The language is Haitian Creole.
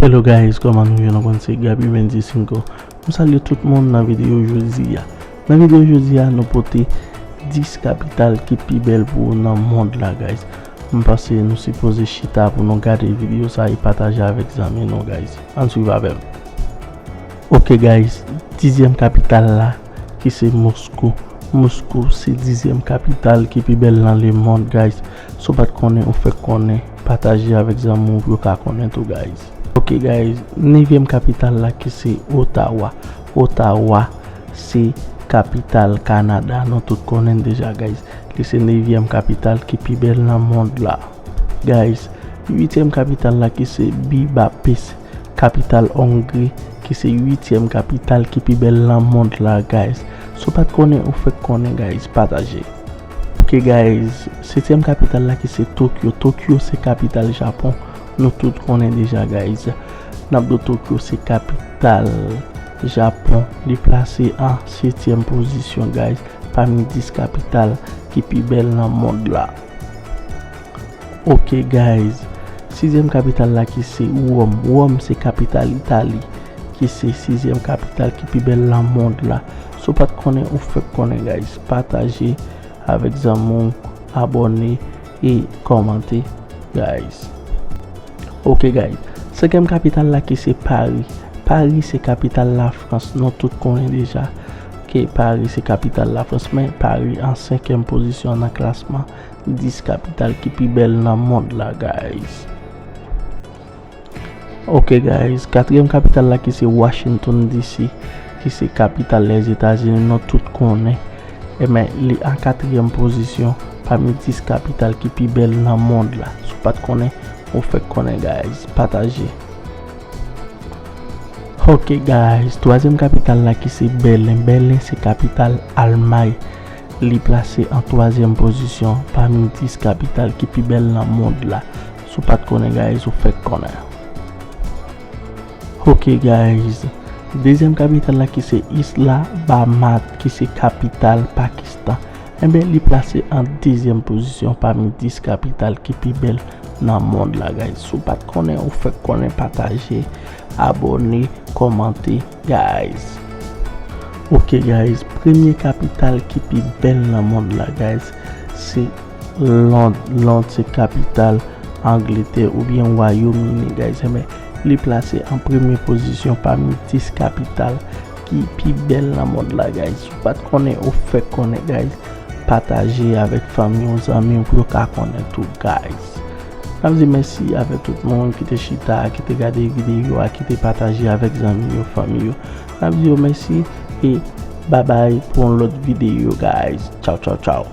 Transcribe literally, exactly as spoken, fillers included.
Hello guys, kòman nou ye? Nou konn se Gaby Bendy Cinco. Nou salye tout moun nan videyo jodi a. Nan videyo jodi a, nou pote dis kapital ki pi bèl pou ou nan mond la, guys. M panse nou sipoze chita pou nou gade videyo sa e pataje avèk zanmi nou, guys. Ann swiv avè m. Ok, guys, dizyèm kapital la, ki se Moskou. Moskou se dizyèm kapital ki pi bèl nan lemonn, guys. Si w pa t konnen, ou fèk konnen. Pataje avèk zanmi w pou yo ka konnen tou, guys. Ok, guys, nevyèm kapital la, ki se Ottawa. Ottawa se kapital Kanada. Nou tout konnen l deja, guys. Li se nevyèm kapital ki pi bèl nan mond la, guys. Uityèm kapital la, ki se Budapest, kapital Ongri, ki se uityèm kapital ki pi bèl nan mond la, guys. Si w pa t konnen, ou fèk konnen, guys. Pataje. Ok, guys, setyèm kapital la, ki se Tokyo. Tokyo se kapital Japon. Nou tout konnen deja, guys. N ap di w Tokyo se kapital Japon. Li plase an setyèm pozisyon, guys, pami dis kapital ki pi bèl nan mond la. Ok, guys, sizyèm kapital la, ki se Wòm. Wòm se kapital Itali, ki se sizyèm kapital ki pi bèl nan mond la. Si w pa t konnen, ou fèk konnen, guys. Pataje avèk zanmi w, abòne e kòmante, guys. Ok, guys. Senkyèm kapital la, ki se Pari. Pari se kapital Lafrans. Nou tout konnen deja ke Pari se kapital Lafrans, men Pari an senkyèm pozisyon nan klasman dis kapital ki pi bèl nan mond la, guys. Ok, guys, katriyèm kapital la, ki se Washington D C, ki se kapital Lèzetazini, nou tout konnen. Ebyen, li an katriyèm pozisyon pami dis kapital ki pi bèl nan mond la. Si w pa t konnen, ou fèk konnen, guys. Pataje. Ok, guys, twazyèm kapital la, ki se Bèlen. Bèlen se kapital Almay. Li plase an twazyèm pozisyon pami dis kapital ki pi bèl nan mond la. Si w pa t konnen, guys, ou fèk konnen. Ok, guys. Dezyèm kapital la, ki se Islamabad, ki se kapital Pakistan. Ebyen, li plase an dezyèm pozisyon pami dis kapital ki pi bèl nan mond la, guys. Si w pa t konnen, ou fèk konnen, pataje, abòne, kòmante, guys. Ok, guys, premye kapital ki pi bèl nan mond la, guys, se Lond. Lond se kapital Angletè oubyen Wayòm Ini, guys. Ebyen, li plase an premye pozisyon pami dis kapital ki pi bèl nan mond la, guys. Si w pa t konnen, ou fèk konnen, guys. Pataje avèk fanmi w, zanmi w pou yo ka konnen tou, guys. N ap di mèsi avèk tout moun ki te chita, ki te gade videyo a, ki te pataje avèk zanmi yo, fanmi yo. N ap di yo mèsi e babay pou yon lòt videyo, guys. Tchaw, tchaw, tchaw.